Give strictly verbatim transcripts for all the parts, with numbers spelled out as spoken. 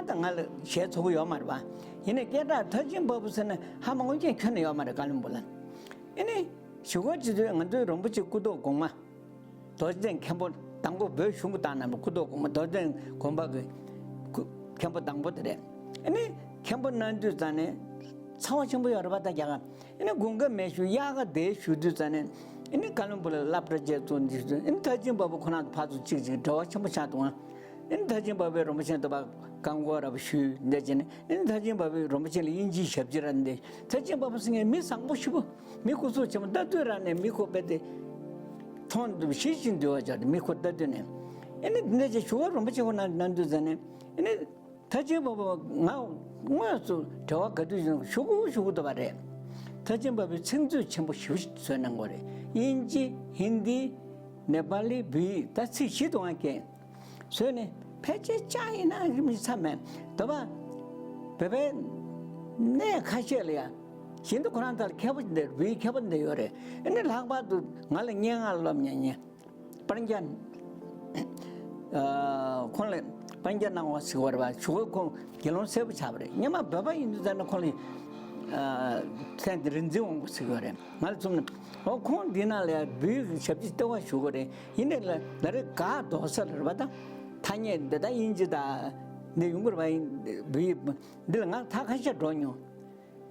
ད་ང་ལ་ཞལ་ཚོགས་ཀྱི་ཡོད་མ་རེད་པ། ཡིན་ནའི་སྐད་གྲགས་མཐར་ཕྱིན་པ་པོ་ཟེར་ན་ཧ་མ་གོ་མཁན་ཁྱོན་ནས་ཡོད་མ་རེད། བཀའ་བློན་སྦུག་ལ། ཨེ་ནི་ཞུ་སྒོ་བྱེད་དུས་ང་ཚོའི་རིན་པོ་ཆེ་སྐུ་ཐོག་གོང་མ་རྡོ་རྗེ་གདན་མཁན་པོ་དང་པོ། བོད་གཞུང་གི་བཏང་ན་སྐུ་ཐོག་གོང་མ་རྡོ་རྗེ་གདན་དགོན་པ་གི་སྐུ་མཁན་པོ་དང་པོ་དེ་རེད། ཨེ་ནི་མཁན་པོ་གནང་དུས་ཙང་ནས་ཚ་བ་ཆེན་པོ་ཡོད་རེད་པ། ད་རྒྱ་གར། ཨེ་ནི་དགུན་ཁ་མེ་ཤུགས་དབྱར་ཁ་དེ་ཞུ་དུས་ཙང་ནས། ཨེ་ནི་བཀའ་བློན་སྦུག་ལ་སློབ་གྲྭ་བཅས་བཙུགས་འདི་ཞུ་དུས། ཨེ་ནི་མཐར་ཕྱིན་པ་པོ་ཁོ་རང་ཚོ་ཕར་ཚུར་གཅིག་གཅིག་འབྲེལ་བ་ཆེན་པོ་ཆགས་འདུག་ཨ། ཨེ་ནི་མཐར་ཕྱིན་པ་པོའི་རིན་པོ་ཆེ་འདི་པ་བཀའ་བསྒོ་ར་བ་ཞུས་འདི་བྱས་ནས། ཨེ་ནི་མཐར་ཕྱིན་པ་པོའི་རིན་པོ་ཆེ་ལ་དབྱིན་ཇིའི་ཞབས་ཕྱི་ར་འདི། མཐར་ཕྱིན་པ་པོ་ཟེར་མཁན་མི་བཟང་པོ་ཞེ་པོ། མི་སྐུ་གཟུགས་ཆེན་པོ། ལྟ་དུས་ར་ནས་མི་ཁོ་དཔེ་དེ་མཐོང་དུས་ཤི་ཤི་འདུལ་བ་ཆགས་ཏེ། མི་ཁོ་ལྟ་དུས་ནས། ཨེ་ནི་འདི་འདྲ་ཅིག་ཞུ་སྒོ་རིན་པོ་ཆེ་ཁོ་ན་གནང་དུས་ཙང་ནས། ཨེ་ནི་མཐར་ཕྱིན་པ་པོ་ང་དངོས་སུ་འབྲེལ་བ་ག་དུས་ཡིན་ཞུ་གི་ཞུ་གི་འདུག་པ་རེད། མཐར་ཕྱིན་པ་པོའི་ཚིག་མཛོད་ཆེན་པོ་ཞེ་པོ་ཞིག་བཟོས་གནང་དགོས་རེད། དབྱིན་ཇི། ཧིན་དི། ནེ་པ་ལི། བོད་ཡིག། ད་ཚིག་བཞི་འདུག་ཨང་ཀན། བཟོས་ནས་ཕལ་ཆེར་ཅག་ཡིན་ན་མི་ཚ་མེད་དོ་བ། བོད་པའི་གནས་ཁ་ཤས་ལ་ཡ། ཞིང་དུ་ཁོ་རང་ཚོ་ལ་མཁས་པོ་འདི་རེད། བོད་ཡིག་མཁས་པོ་འདི་ཡོད་རེད། ཨེ་ནི་ལྷག་པར་དུ་ང་ལ་སྙན་ངག་སློབ་མཁན་ཉན། སྤང་རྒྱ། ཨ། ཁོང་ལ་སྤང་རྒྱ་སྣང་བ་ཟེར་བ་རེད་པ། ཞུ་སྒོ་ཁོང་དགེ་སློང་གསལ་པོ་ཆགས་པ་རེད། སྔོན་མ་བོད་པ་ཡིན་དུས་ཙང་ནས་ཁོང་ལ། ཨ། མཚན་དེ་རིག་འཛིན་དབང་པོ་ཟེར་གྱི་ཡོད་རེད། ང་ལ་ཚུམ་ན། འོ། ཁོང་འདི་ནང་ལ་ཡ་བོད་ཡིག་གི་ཞབས་ཕྱི་ལྟེ་བ་ཞུ་དགོས་རེད། ཡིན་ནའི་ལ་ལ་རེ་ག་རྡོག་ས་ལ་རེད་པ། ད་ཐ་སྙད་འདི་ད་དབྱིན་ཇི་དང་འདི་ཡོང་གི་རེད་པ། ཡིན་བོད་ཡིག་འདི་ལ་ང་ད་ཁ་ཤས་འགྲོ་མྱོང་།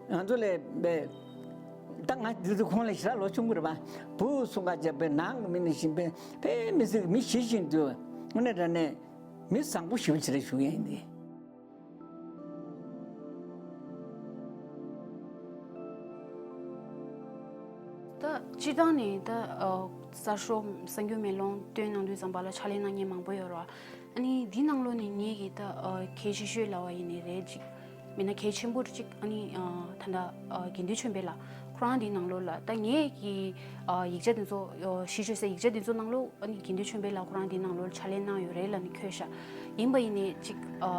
ང་ཚོ་ལས་པས། ད་ང་འདི་ཚོ་ཁོང་ལས་ཞེ་དྲག་ལོ་ཆུང་གི་རེད་པ། བུ་གསུམ་ཀ་བྱས་པའི་ནང་གི་མི་ནི་བཞིན་པས། པས་མི་སྲིད་མི་ཞི་བཞིན་དུ། དངོས་གནས་དྲང་གནས་མི་བཟང་པོ་ཞེ་པོ་ཅིག་རེད་ཞུ་ཡ་ཡིན་ཏེ། ད་སྤྱིར་བཏང་ནས་ད་ཨ་གསར་ཤོག་གསར་འགྱུར་མེ་ལོང་བཏོན་གནང་དུས་ཙམ་པ་ལ་ཕྱག་ལས་གནང་མཁན་མང་པོ་ཡོད་རེད་བ། ཨ་ནི་འདི་ནང་ལོགས་ནས་ངེད་ཀྱི་ད་ཨ་གལ་ཆེ་ཤོས་ལབ་པ་ཡིན་ནའི་རེད། ཅིག་མིན་ན་གལ་ཆེན་པོ་ཅིག་ཨ་ནི་ཨ་ད་ལྟ་ཨ་དགེ་འདུན་ཆོས་འཕེལ་ལགས་ཁོ་རང་འདི་ནང་ལོགས་ལ། ད་ངེད་ཀྱི་ཨ་ཡིག་ཆ་འདི་ཚོ་ཨ་ཞིབ་དཔྱད་ཡིག་ཆ་འདི་ཚོ་ནང་ལོགས་ཨ་ནི་དགེ་འདུན་ཆོས་འཕེལ་ལགས་ཁོ་རང་འདི་ནང་ལོགས་ཕྱག་ལས་གནང་ཡོད་རེད་ལབ་ནས་འཁོད་ཤག་ཡིན་པ་ཡིན་ནའི་ཅིག་ཨ་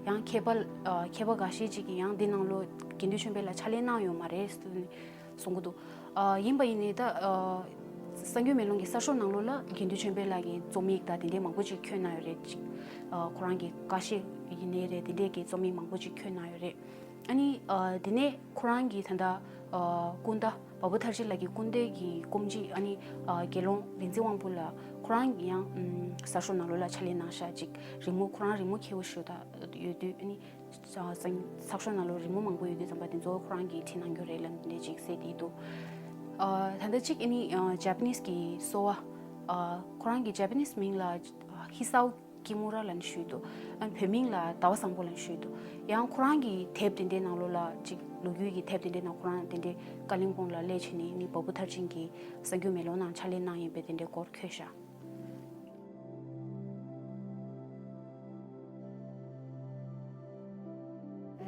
ཡང་མཁས་པ་ཨ་མཁས་པ་འགའ་ཤས་ཅིག་གིས་ཡང་འདི་ནང་ལོགས་དགེ་འདུན་ཆོས་འཕེལ་ལགས་ཕྱག་ལས་གནང་ཡོད་མ་རེད་ཟེར་ནས་གསུང་གི་འདུག་ཨ་ཡིན་པ་ཡིན་ནའི་ད་ཨ་གསར་འགྱུར་མེ་ལོང་གི་གསར་ཤོག་ནང་ལོགས་ལ་དགེ་འདུན་ཆོས་འཕེལ་ལགས་ཀྱི་རྩོམ་ཡིག་དང་དེ་འདྲའི་མང་པོ་ཅིག་འཁོད་གནང་ཡོད་རེད། ཅིག་ཨ་ཁོ་རང་གི་བཀའ་ཤག་ཡིན་ནའི་རེད། དེ་འདྲའི་གི་རྩོམ་ཡིག་མང་པོ་ཅིག་འཁོད་གནང་ཡོད་རེད། ཨ་ནི་ཨ་དེ་ནས་ཁོ་རང་གི་ད་ལྟ་ཨ་སྐུ་ཟླ་བ་བུ་མཐར་ཕྱིན་ལགས་ཀྱི་སྐུ་ཟླ་གི་སྐུ་མཆེད་ཨ་ནི་ཨ་དགེ་སློང་རིག་འཛིན་དབང་པོ་ལགས་ཁོ་རང་ཡང་ཨམ་གསར་ཤོག་ནང་ལོགས་ལ་ཕྱག་ལས་གནང་ཤག་ཅིག་རི་མོ་ཁོ་རང་རི་མོ་མཁས་པོ་ཞེ་དྲག་ཡོད་དུས། ཨ་ནི་གསར་གསར་ཤོག་ནང་ལོགས་རི་མོ་མང་པོ་ཡོད་དུས་ཙམ་པ་དེ་ཚོ་ཁོ་རང་གིས་བྲིས་གནང་རྒྱུ་རེད་ལབ་འདི་ཅིག་གསལ་བསྡད་འདུག་ཨ་ད་ལྟ་ཅིག་ཨ་ནི་ཨ་ཇ་པ་ནིས་གི་གསོ་བ། ཨ་ཁོ་རང་གི་ཇ་པ་ནིས་མིང་ལ་ཧི་སའོ་ཀི་མུ་ར་ལབ་ནས་ཞུས་འདུག་ཨ་བོད་མིང་ལ་ཟླ་བ་བཟང་པོ་ལབ་ནས་ཞུས་འདུག་ཡང་ཁོ་རང་གི་དེབ་དེ་འདྲའི་ནང་ལོགས་ལ་ཅིག་ལོ་རྒྱུས་ཀྱི་དེབ་དེ་འདྲའི་ནང་ཁོ་རང་དེ་འདྲའི་ཀ་ལིམ་པོང་ལ་སླེབས་བྱས་ནས་ནི་བ་བུ་མཐར་ཕྱིན་གྱི་གསར་འགྱུར་མེ་ལོང་ནང་ཕྱག་ལས་གནང་ཡིན་པའི་དེ་འདྲའི་སྐོར་འཁོད་ཤག་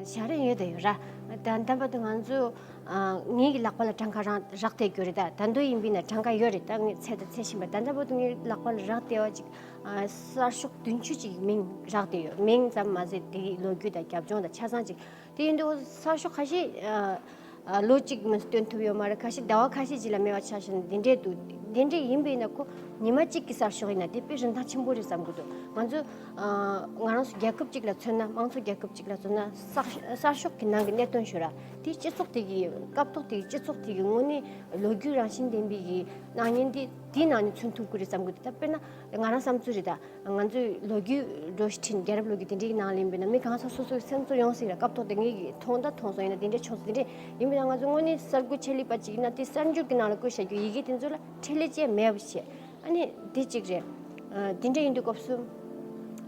ཞག་རེ་ཡོད་དེ་ཡོད་ར། ད་ལྟ་བར་དུ་ང་ཚོ་ཨ་ངའི་ལག་པ་ལ་གྲངས་ཀ་རང་རག་བསྡད་རྒྱུ་རེད། ད་ད་དུང་ཡིན་པས་ན་གྲངས་ཀ་ཡོད་རེད། ད་ངས་ཚད་དང་ཚད་ཤིང་པ་ད་ལྟ་བར་དུ་ངའི་ལག་པ་ལ་རག་བསྡད་པ་ཅིག་ཨ་གསར་ཤོག་བདུན་ཅུ་ཅིག་མིང་རག་བསྡད་ཡོད། མིང་ཙམ་མ་ཟད་དེའི་ལོ་རྒྱུས་དང་རྒྱབ་ལྗོངས་དང་ཆ་ཚང་ཅིག་དེ་ཡིན་དུས་གསར་ཤོག་ཁ་ཤས་ཨ་ཨ་ལོ་གཅིག་མིན་སྟོན་ཐུབ་ཡོད་མ་རེད། ཁ་ཤས་ཟླ་བ་ཁ་ཤས་ཅིག་ལ་མེད་པ་ཆགས་ཤིང་འདི་འདྲས་འདུག་འདི་འདྲས་ཡིན་པས་ན་ཁོ་ཉི་མ་གཅིག་གི་གསར་ཤོག་ཡིན་ན་དེ་དཔེ་རིན་ཐང་ཆེན་པོ་རེད་བསམ་གྱི་འདུག་ང་ཚོ་ཨ་ང་རང་ཚོ་རྒྱལ་ཁབ་ཅིག་ལ་མཚོན་ན། དམངས་གཙོ་རྒྱལ་ཁབ་ཅིག་ལ་མཚོན་ན་གསར་གསར་ཤོག་གི་ནང་གི་གནད་དོན་ཞུ་ར། དེ་སྤྱི་ཚོགས་དེ་གི་སྐབས་ཐོག་དེ་གི་སྤྱི་ཚོགས་དེ་གི་དངོས་གནས་ལོ་རྒྱུས་རང་བཞིན་ལྡན་པའི་གི་སྣང་བརྙན་དེ་དེའི་ནང་ནས་མཚོན་ཐུབ་ཀྱི་རེད་བསམ་གྱི་འདུག་ད་དཔེར་ན་ང་རང་བསམ་ཚུལ་རེད་ད། ང་ཚོའི་ལོ་རྒྱུས་འགྲོ་ཞིག་ཁྲིད་རྒྱལ་རབས་ལོ་རྒྱུས་དེ་འདྲའི་ནང་ལ་ཡིན་པས་ན་མི་གང་ས་སོ་སོའི་སེམས་ཚོར་ཡོང་སྲིད་ར། སྐབས་ཐོག་དེ་ངེད་ཀྱིས་མཐོང་ད་མཐོང་སོང་། ཡིན་ན་དེ་འདྲའི་བྱུང་སོང་། དེ་འདྲའི་ཡིན་པས་ན་ང་ཚོ་དངོས་གནས་གསར་འགོད་ཆེད་ལས་པ་ཅིག་ཡིན་ན་དེ་གསར་འགྱུར་གྱི་ནང་ལ་བཀོད་བཞག་རྒྱུ་ཡི་གེ་དེ་ཚོ་ལ་ཁྲེལ་ལེ་ཅན་མེད་པ་བྱས། ཨ་ནི་དེ་གཅིག་རེད། ཨ་དེ་འདྲ་ཡིན་དུས་སྐབས་སུ་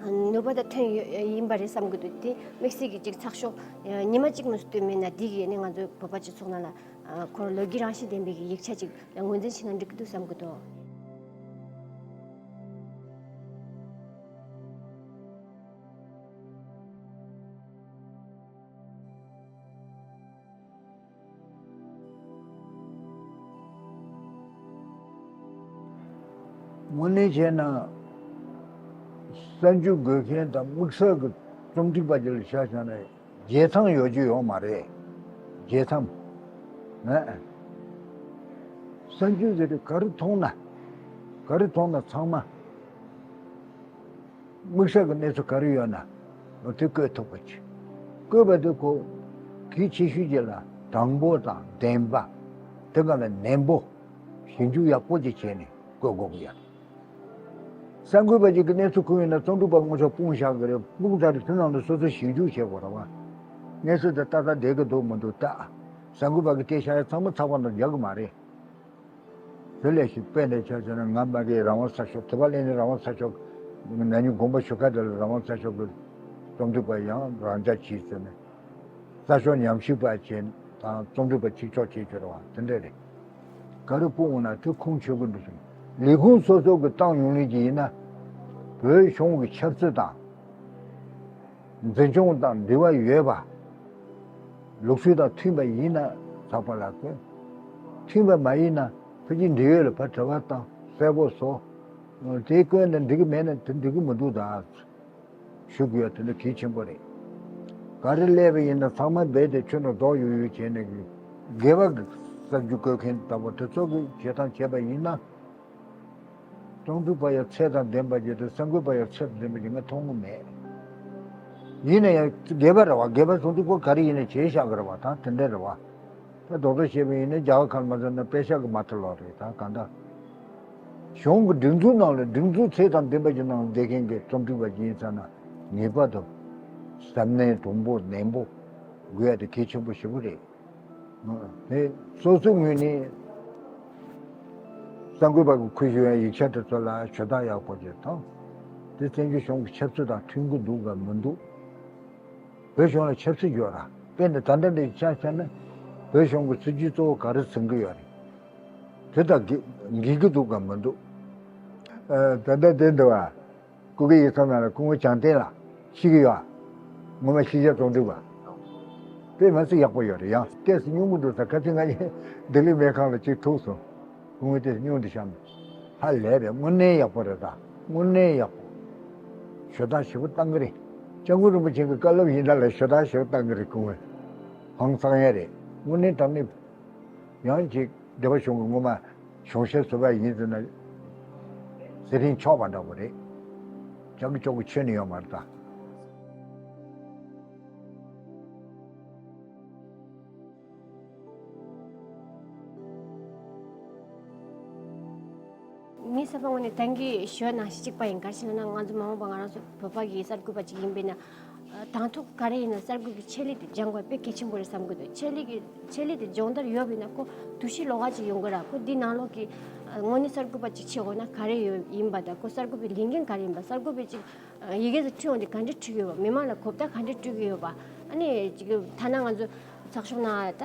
ཨ་ནུས་པ་དང་ཐོན་ཡོད་ཡིན་པ་རེད་བསམ་གྱི་འདུག་དེ་དམིགས་བསལ་གྱི་ཅིག་ཚགས་ཤོག་ཨ་ཉི་མ་གཅིག་མ་གཏོགས་མེད་ན་དེ་གིས་ཨ་ནི་ང་ཚོའི་བོད་པ་སྤྱི་ཚོགས་ནང་ལ་ཨ་ཁོར་ལོ་རྒྱུས་རང་བཞིན་ལྡན་པའི་གི་ཡིག་ཆ་ཅིག་ངོས་འཛིན་བྱས་ན་འགྲིག་གི་འདུག་བསམ་གྱི་འདུག་དངོས་གནས་བྱས་ན་གསར་འགྱུར་འགོད་མཁན་དང་དམིགས་བསལ་གྱི་རྩོམ་སྒྲིག་པ་ཅིག་ལ་ཆ་བཞག་ན་བརྗེད་མཚམས་ཡོད་རྒྱུ་ཡོད་མ་རེད། བརྗེད་མཚམས། ཨ་གསར་འགྱུར་ཟེར་དུས་ག་རེ་མཐོང་ན། ག་རེ་མཐོང་ན་ཚང་མ། དམིགས་བསལ་གྱི་གནས་ཚུལ་ག་རེ་ཡོད་ན། དེ་བཀོད་ཐུབ་པ་ཅིག་བཀོད་པ་དེ་ཁོ་གལ་ཆེ་ཤོས་ཅིག་ལ་དྲང་པོ་དང་བདེན་པ། དེ་ག་ལ་ནན་པོ་ཞིབ་འཇུག་ཡག་པོ་ཅིག་བྱས་ནས་བཀོད་དགོས་ཀྱི་ཡོད། གསར་འགོད་པ་ཅིག་གིས་གནས་ཚུལ་ཁུར་ཡོང་ན་རྩོམ་སྒྲིག་པ་སྔོན་ཆད་སྤུངས་བཞག་གི་རེད། སྤུངས་ཚར་རེད། དེ་ནང་ལ་སོ་སོས་ཞིབ་འཇུག་བྱེད་དགོས་རེད་བ། གནས་ཚུལ་དེ་ཏག་ཏག་བསྡད་ཀྱི་འདུག་མི་འདུག་ལྟ། གསར་འགོད་པ་གིས་བལྟས་བཞག་ཡ་ཚང་མ་ཚགས་པར་ནང་རྒྱག་གི་མ་རེད། དེ་ལས་ཤིག་དཔེ་འདྲ་ཆ་བཞག་ན། ང་མ་གིའི་རང་དབང་གསར་ཤོག་དེ་པ་ལས་ནི་རང་དབང་གསར་ཤོག་ན་ནིང་དགོངས་པ་ཞུ་ཁ་དེ་ལ་རང་དབང་གསར་ཤོག་གི་རྩོམ་སྒྲིག་པ་ཡང་རང་འཇགས་བྱས་ཟེར་ནས། གསར་ཤོག་ཉམས་ཞིབ་པ་བྱས་དང་རྩོམ་སྒྲིག་པ་གཅིག་ལྕོགས་བྱས་བྱོས་རེད་བ། དེ་འདྲ་རེད། ག་རེ་སྤུངས་འོང་ན་དེ་ཁུངས་ཆོད་ཀྱི་འདུག་གསུངས། ལས་ཁུངས་སོ་སོ་གི་ཏང་ཡོང་ལས་ཀྱི་ཡིན་ན། བོད་གཞུང་གི་ཆབ་སྲིད་དང་། འཛིན་སྐྱོང་དང་འབྲེལ་བ་ཡོད་པ། ལུགས་སྲོལ་དང་མཐུན་པ་ཡིན་ན་ཚགས་པར་ལ་བཀོད། མཐུན་པ་མ་ཡིན་ན་ཕལ་ཆེར་འབྲེལ་ཡོད་ལ་ཕར་དྲི་བ་བཏང་གསལ་པོ་བཟོ། དེ་བཀོད་ན་འགྲིག་གི་མེད་ན་དེ་འགྲིག་གི་མི་འདུག་ད་ཞུ་དགོས་ཡ་དེ་འདྲ་གལ་ཆེན་པོ་རེད། ག་རེ་སླེབས་པ་ཡིན་ན་ཚང་མ་རྦད་དེ་ཆུ་ནང་རྡོག་ཡོད་ཡོད་བྱས་ནས་དགེ་བ་གི་གསར་འགྱུར་བཀོད་མཁན་ལྟ་བུ་དེ་ཚོ་གི་བྱེད་སྟངས་བྱས་པ་ཡིན་ན། རྩོམ་སྒྲིག་པ་ཡང་ཚད་དང་ལྡན་པ་ཅིག་དང་གསར་འགོད་པ་ཡང་ཚད་དང་ལྡན་པ་ཅིག་ང་མཐོང་གི་མེད། ཡིན་ན་ཡང་དགེ་བ་རེད་བ། དགེ་བ་རྩོམ་སྒྲིག་པ་ག་རེ་ཡིན་ན་བྱས་བཞག་གི་རེད་བ། ད་དེ་འདྲ་རེད་བ། ད་རྡོག་རྡོག་བཤད་པ་ཡིན་ན་རྒྱ་གར་ཁ་ལ་མ་ཚོར་ན་པེ་ཤག་གི་མ་ཐུར་ལོག་རེད། ད་གང་ལྟར་གཞུང་གི་སྒྲིག་འཛུགས་ནང་ལ་སྒྲིག་འཛུགས་ཚད་དང་ལྡན་པ་ཅིག་ནང་བསྡད་མཁན་གྱི་རྩོམ་སྒྲིག་པ་ཅིག་ཡིན་ཙང་ན་ངེས་པར་དུ་གཟབ་ནན་དྲང་པོ་ནན་པོ་དགོས་ཡ་དེ་གལ་ཆེན་པོ་ཞེ་པོ་རེད། དེ་སོ་སོའི་ངོས་ནས་གསར་འགོད་པ་གི་ཁུར་བཞེས་ཡག་ཡིག་ཆ་དེ་ཚོ་ལ་ཞུ་དག་ཡག་པོ་ཅིག་དང་། དེ་བཙན་བྱོལ་གཞུང་གི་ཆབ་སྲིད་དང་མཐུན་གྱི་འདུག་གམ་མི་འདུག་བོད་གཞུང་ལ་ཆབ་སྲིད་ཡོད་ར། དཔེར་ན་ད་ལྟ་འདི་ཆ་བཞག་ན་བོད་གཞུང་གི་སྲིད་ཇུས་གཙོ་བོ་ག་རེ་འཛིན་གྱི་ཡོད་རེད། དེ་དང་འགལ་འགལ་གྱི་འདུག་གམ་མི་འདུག་ཨ། ད་ལྟ་དེ་འདུག་བ། སྐུ་སྒེར་ཡིག་ཚང་ནང་ལ་སྐུ་ངོ་བྱང་བསྟན་ལགས་ཤེས་ཀྱི་ཡོད་ཨ། ངོ་མ་ཤེས་བྱ་རྩོམ་སྒྲིག་པ། དཔེ་མ་སྲིད་ཡག་པོ་ཡོད་རེད། ཡང་ཏོག་ཙམ་སྙུང་གི་འདུག་ཟེར། ཁ་སང་ང་གཉིས་ལྡི་ལི་སྨན་ཁང་ལ་གཅིག་ཐུག་སོང་། སྐུ་ངོ་ཏོག་ཙམ་སྙུང་འདི་བཤམས། ཧ་ལས་པའི་དངོས་གནས་ཡག་པོ་རེད། ད་དངོས་གནས་ཡག་པོ། ཞུ་དག་ཞེ་པོ་བཏང་གི་རེད། སྐྱབས་མགོན་རིན་པོ་ཆེ་གི་བཀའ་སློབ་ཡིན་ད་ལ་ཞུ་དག་ཞེ་པོ་བཏང་གི་རེད། སྐུ་ངོས་ཧང་སང་ཡ་རེད། དངོས་གནས་དྲང་གནས། ཡང་ཅིག་སྡེ་པ་གཞུང་གི་སྔོན་མ་གཞུང་ཞབས་ཟུར་པ་ཡིན་ཟེར་ན་ཟེར་རིན་ཆོག་པ་འདྲ་པོ་རེད། ཅང་གི་ཅོག་གི་ཆོད་ནི་ཡོད་མ་རེད་ད། མི་སེར་པ་ངོས་ནས་ད་གིན་ཞུ་ནང་བཞིན་གཅིག་པ་ཡིན། ག་རེ་ཟེར་ན་ང་ཚོ་མ་འོངས་པ་ང་རང་ཚོ་བོད་པ་གི་གསར་འགོད་པ་ཅིག་ཡིན་པས་ན། དང་ཐོག་ག་རེ་ཡིན་ན་གསར་འགོད་ཀྱི་ཆེད་ལས་དེ་སྦྱང་དགོས་དཔེ་གལ་ཆེན་པོ་རེད་བསམ་གི་འདུག་ཆེད་ལས་ཀྱི་ཆེད་ལས་དེ་སྦྱོང་བརྡར་ཡོད་པས་ན་ཁོ་འདུ་ཤེས་ལོགས་ཀ་ཅིག་ཡོང་གི་ར། ཁོ་འདི་ནང་ལོགས་ཀྱི་དངོས་གནས་གསར་འགོད་པ་ཅིག་བྱེད་དགོས་ན་ག་རེ་ཡོད་ཡིན་པ་དང་། ཁོ་གསར་འགོད་པའི་ལས་འགན་ག་རེ་ཡིན་པ། གསར་འགོད་པའི་ཅིག་ཡི་གེ་ཟིག་ཁྲིད་ཡོང་དེ་ག་འདྲ་ཁྲིད་ཀྱི་ཡོད་པ། མི་མང་ལ་གོ་བརྡ་ག་འདྲ་སྤྲོད་ཀྱི་ཡོད་པ། ཨ་ནི་ཅིག་ཐ་ན་ང་ཚོ་ཚགས་ཤོག་ནང་ད་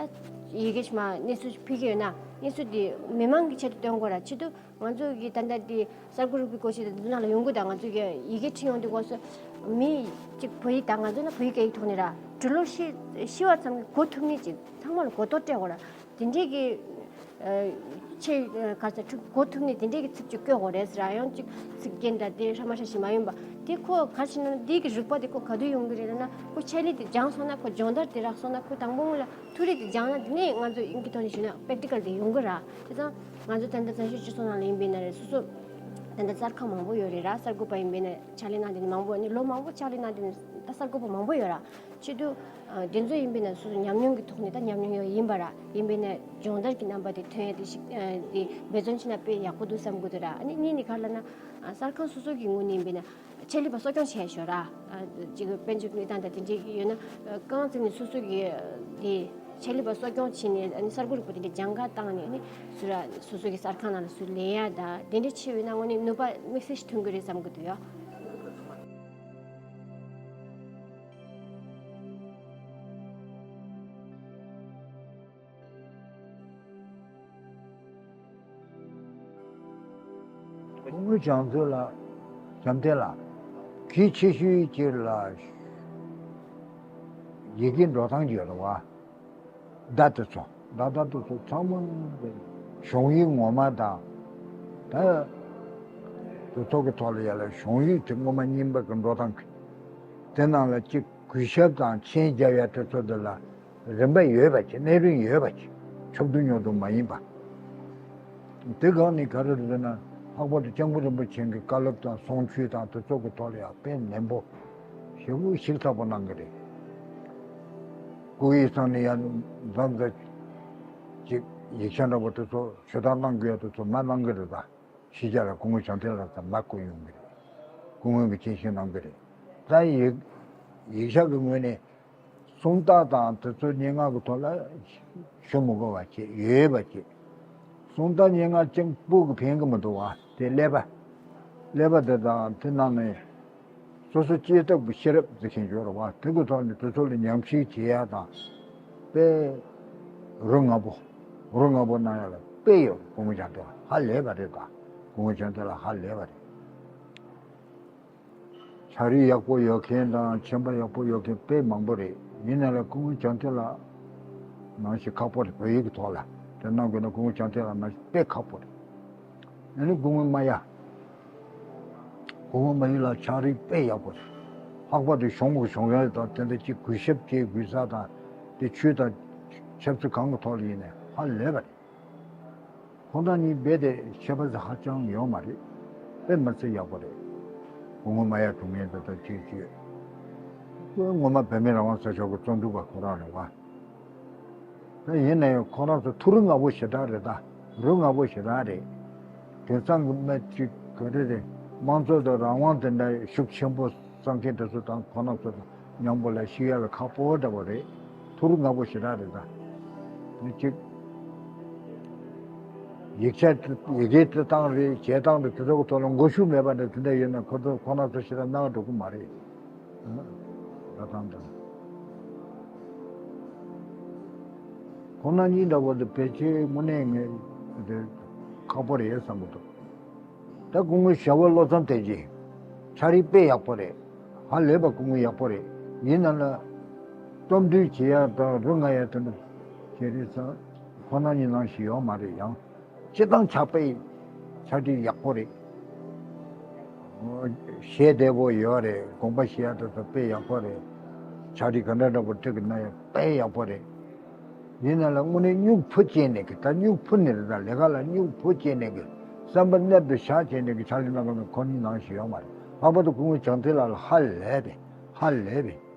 ཡི་གེ་ཞིག་མ་གནས་ཚུལ་ཕུལ་གྱི་ཡོད་ན་གནས་ཚུལ་དེ་མི་མང་གི་ཆེད་དུ་སྟོན་དགོས་ར། ཆེད་དུ་ང་ཚོ་གི་ད་ལྟ་དེ་གསར་འགོད་རིག་པའི་སྐོར་ཞིག་དེ་ནང་ལ་ཡོང་གི། ད་ང་ཚོ་གི་ཡི་གེ་ཁྲིད་ཡོང་དུས་སྐབས་སུ་མི་གཅིག་བོད་ཡིག་ད་ང་ཚོ་ན་བོད་ཡིག་སྐད་ཡིག་ཐོག་ནས་ར་འབྲི་ཀློག་ཤེས་ཤེས་པ་ཙམ་གྱིས་གོ་ཐུབ་ནི་ཅིག་ཚང་མ་ལ་གོ་རྟོགས་སྤྲད་དགོས་ར། དེ་འདྲའི་གི་ཆེ་ག་ཚ་ཁྲུ་གོ་ཐུབ་ནི་དེ་འདྲའི་གི་ཚིག་ཅིག་བཀོད་དགོས་རེད་ཟེར་ར། ཡང་ཅིག་ཚིག་རྒྱན་དང་དེ་ཧྲ་མ་ཧྲ་ཞིག་མ་ཡོང་པ་དེ་ཁོ་ག་ཞིག་ན་དེ་གི་རིག་པ་དེ་ཁོ་ག་དུས་ཡོང་གི་རེད་ལབ་ན། ཁོ་ཆེད་ལས་དེ་སྦྱངས་སོང་ན། ཁོ་སྦྱོང་བརྡར་དེ་རག་སོང་ན། ཁོ་དང་པོ་ལ་ཐུ་རེ་དེ་སྦྱངས་ན་དེ་ནས་ང་ཚོ་དབྱིན་སྐད་ཐོག་ནས་ཞུས་ན་པེག་ཊི་ཀལ་དེ་ཡོང་གི་ར། དེ་ཙང་ང་ཚོ་ད་ལྟ་བཙན་བྱོལ་སྤྱི་ཚོགས་ནང་ལ་ཡིན་པའི་ན་རེད། སོ་སོ་ད་ལྟ་གསར་ཁང་མང་པོ་ཡོད་རེད་ར། གསར་འགོད་པ་ཡིན་པའི་ན་ཕྱག་ལས་གནང་དེ་ནས་མང་པོ་ནི་ལོ་མང་པོ་ཕྱག་ལས་གནང་དེ་ནས་ད་གསར་འགོད་པ་མང་པོ་ཡོད་ར། ཆེད་དུ་དེ་ཚོ་ཡིན་པའི་ན་སོ་སོ་ཉམས་མྱོང་གི་ཐོག་ནས་ད་ཉམས་མྱོང་ཡོད་ཡིན་པ་ར། ཡིན་པའི་ན་སྦྱོང་བརྡར་གྱི་རྣམ་པ་དེ་ཐོན་ཡ་དེ་ཞིག་དེ་འབད་བརྩོན་བྱས་ན་དཔེ་ཡག་པོ་འདུག་བསམ་གི་འདུག་ར། ཨ་ནི་གཉིས་ནི་ག་རེ་ལབ་ན་གསར་ཁང་སོ་སོ་གི་ངོས་ནས་ཡིན་པའི་ན་ཆེད་ལས་པ་གསོ་སྐྱོང་བྱས་ཤོག་ར། ཅིག་དཔལ་འབྱོར་གནས་སྟངས་དང་དེ་འདྲའི་ཡོད་ན་རྐང་བཙུགས་ནས་སོ་སོ་གི་དེ་ཆེད་ལས་པ་གསོ་སྐྱོང་བྱས་ནས་ཨ་ནི་གསར་འགོད་རིག་པ་དེ་འདྲའི་སྦྱང་ག་བཏང་ནས་ཨ་ནི་སུ་ར་སོ་སོ་གི་གསར་ཁང་ནང་ལ་སུ་ལེན་ཡ་ད་དེ་འདྲ་བྱས་ཡོད་ན་དངོས་གནས་ནུས་པ་དམིགས་བསལ་ཞིག་ཐོན་གི་རེད་བསམ་གི་འདུག་ཡ། སྐུ་ངོ་བྱང་ཚོ་ལགས། བྱམས་བསྟན་ལགས། གལ་ཆེ་ཤོས་ཅིག་ལ་ཡི་གེ་འགྲོ་སྟངས་ཡོད་རེད་བ། བརྡ་དེ་ཚོ་བརྡ་བརྡ་དེ་ཚོ་ཚང་མ་གཞུང་ཡིག་ངོ་མ་དང་། ད་དེ་ཚོ་གི་ཐོག་ལ་ཡ་ལ་གཞུང་ཡིག་དེ་ངོ་མ་རྙིང་པ་གི་འགྲོ་སྟངས་གི་དེ་ནང་ལ་གཅིག་གུས་ཞབས་དང་མཆན་རྒྱབ་ཡ་དེ་ཚོ་དེ་ལ་རིམ་པ་ཡོད་པ་ཅིག་གནས་རིམ་ཡོད་པ་ཅིག་ཆོབ་ཏུ་ཉོབ་ཏུ་མ་ཡིན་པ། དེ་གང་ནི་ག་རེ་རེད་ཟེར་ན། ལྷག་པར་དུ་སྐྱབས་མགོན་རིན་པོ་ཆེ་གི་བཀའ་སློབ་དང་གསུང་ཆོས་དང་དེ་ཚོ་གི་ཐོག་ལ་ཡང་དཔེ་ནན་པོ་ ཞེ་པོ་ཞིབ་ཚགས་པོ་གནང་གི་རེད། སྐུ་ཡི་སང་ནས་ཡང་མཚམས་མཚམས་ཅིག་ཡིག་ཆ་འདྲ་པོ་དེ་ཚོ་ཞུ་དག་གནང་དགོས་ཡ་དེ་ཚོ་མ་གནང་གི་རེད་ད། ཕྱི་རྒྱལ་ལ་སྐུ་ངོ་བྱང་ཐེངས་ལགས་ཚང་མ་བསྐུར་ཡོང་གི་རེད། སྐུ་ངོ་གིས་མཁྱེན་ཤེས་གནང་གི་རེད། ད་ཡིག་ཡིག་ཆ་གི་ངོས་ནས་སུམ་རྟགས་དང་དེ་ཚོ་སྙན་ངག་གི་ཐོག་ལ་ཞུ་མི་དགོས་པ་བྱས། ཡོད་པ་བྱས། སུམ་རྟགས་སྙན་ངག་ཅན་པོ་གི་ཕན་གི་མི་འདུག་བ། དེ་ཀླད་པ། ཀླད་པ་དེ་དང་དེ་ནང་ནས་སོ་སོ་སྐྱེ་སྟོབས་ཀྱི་ཤེས་རབ་ཟེར་མཁན་ཡོད་རེད་བ། དེ་གི་ཐོག་ནས་དེ་ཚོ་ལ་ཉམས་ཞིབ་བྱེད་ཡ་དང་། དཔེ་རུ་ང་པོ། རུ་ང་པོ་གནང་ཡ་ལ་དཔེ་ཡོད། སྐུ་ངོ་བྱང་ཐེངས་ལགས་ཧ་ལས་པ་རེད་ད། སྐུ་ངོ་བྱང་ཐེངས་ལགས་ཧ་ལས་པ་རེད། ཕྱག་རིས་ཡག་པོ་ཡོད་མཁན་དང་མཆན་པ་ཡག་པོ་ཡོད་མཁན་དཔེ་མང་པོ་རེད། ཡིན་ན་ལ་སྐུ་ངོ་བྱང་ཐེངས་ལགས་ནང་བཞིན་ཁག་པོ་རེད། བོད་ཡིག་གི་ཐོག་ལ་དེ་གནང་དགོས་ན་སྐུ་ངོ་བྱང་ཐེངས་ལགས་ནང་བཞིན་དཔེ་ཁག་པོ་རེད། ཨ་ནི་སྐུ་ངོ་རྨ་ཡ། སྐུ་ངོ་རྨ་ཡ་ལགས་ཕྱག་རིས་དཔེ་ཡག་པོ་རེད། ལྷག་པར་དུ་གཞུང་གི་གཞུང་ཡོན་དང་དེ་འདྲ་ཅིག་གུས་ཞབས་བྱེད་དགོས་ས་དང་། དེ་ཆོས་དང་ཆབ་སྲིད་གང་གི་ཐོག་ལ་ཡིན་ནའི་ཧ་ལས་པ་རེད། ཁོང་རྣམ་གཉིས་རྦད་དེ་ཁྱད་པར་ཧ་ཅང་ཡོད་མ་རེད། དཔེ་མི་སྲིད་ཡག་པོ་རེད། སྐུ་ངོ་རྨ་ཡ་དྲུང་ངེས་འདི་ལྟར་ཅིག་བྱོས། ཁོ་ངོ་མ་བོད་མི་རང་དབང་ཚགས་ཤོག་གི་རྩོམ་སྒྲིག་པ་ཁོ་རང་རེད་བ། ད་ཡིན་ན་ཡང་ཁོ་རང་ཚོ་ཐུགས་རུ་ང་པོ་ཞེ་དྲག་རེད་ད། རུ་ང་པོ་ཞེ་དྲག་རེད། དེང་སང་གི་མི་ཅིག་ག་རེ་རེད། དམངས་གཙོ་དང་རང་དབང་དེ་འདྲ་ཤུགས་ཆེན་པོ་བསམ་མཁན་དེ་ཚོ་དང་ཁོ་རང་ཚོ་དང་མཉམ་པོ་ལ་ཤི་ཡ་ལ་ཁག་པོ་འདྲ་པོ་རེད། ཐུགས་རུ་ང་པོ་ཞེ་དྲག་རེད་ད། མི་གཅིག་ཡིག་ཆ་ཡི་གེ་འབྲི་སྟངས་རེད། བྱེད་སྟངས་རེད། དེ་ཚོ་གི་ཐོག་ལ་མགོ་ཤུགས་མེད་པ་འདྲ་དེ་འདྲ་ཡོད་ན་ཁོ་ཚོ་ཁོ་རང་ཚོ་ཞེ་དྲག་སྣང་བ་འགྲོ་གི་མ་རེད། ཨ་ད་ད་ཁོང་རྣམ་གཉིས་འདྲ་པོ་དེ་ཕལ་ཆེར་དངོས་གནས་ངས་དེ་ཁག་པོ་རེད་བསམ་གི་འདུག་ད་སྐུ་ངོ་ཞྭ་དབོན་བློ་བཟང་བསྟན་འཛིན། ཕྱག་རིས་དཔེ་ཡག་པོ་རེད། ཧ་ལས་པ་སྐུ་ངོ་ཡག་པོ་རེད། ཡིན་ན་ལ་རྩོམ་འབྲི་བྱེད་ཡ་དང་རུ་ང་ཡ་དེ་འདྲ་བྱེད་རེས་ས་ཁོང་རྣམ་གཉིས་ནང་བཞིན་ཡོད་མ་རེད། ཡང་སྤྱིར་བཏང་ཕྱག་དཔེ་ཕྱག་བྲིས་ཡག་པོ་རེད། གཞས་བདེ་པོ་ཡོད་རེད། དགོངས་པ་བཞེས་ཡ་དེ་ཚོ་དཔེ་ཡག་པོ་རེད། ཕྱག་བྲིས་ག་འདྲ་འདྲ་པོ་བྲིས་གི་ན་ཡང་དཔེ་ཡག་པོ་རེད། ཡིན་ན་ལ་དངོས་གནས་སྨྱུག་ཕུ་བྱས་ནས་གི་ད་སྨྱུག་ཕུ་ནི་རེད་ད། ལས་ཀ་ལ་སྨྱུག་ཕུ་བྱས་ནས་གི་བསམ་པ་གནད་དུ་བཞག་བྱས་ནས་གི་ཕྱག་ལས་གནང་གི་ན་ཁོ་གཉིས་ནང་བཞིན་ཡོད་མ་རེད། ལྷག་པར་དུ་སྐུ་ངོ་བྱང་ཐེངས་ལགས་ལ་ཧ་ལས་པས། ཧ་ལས་པས།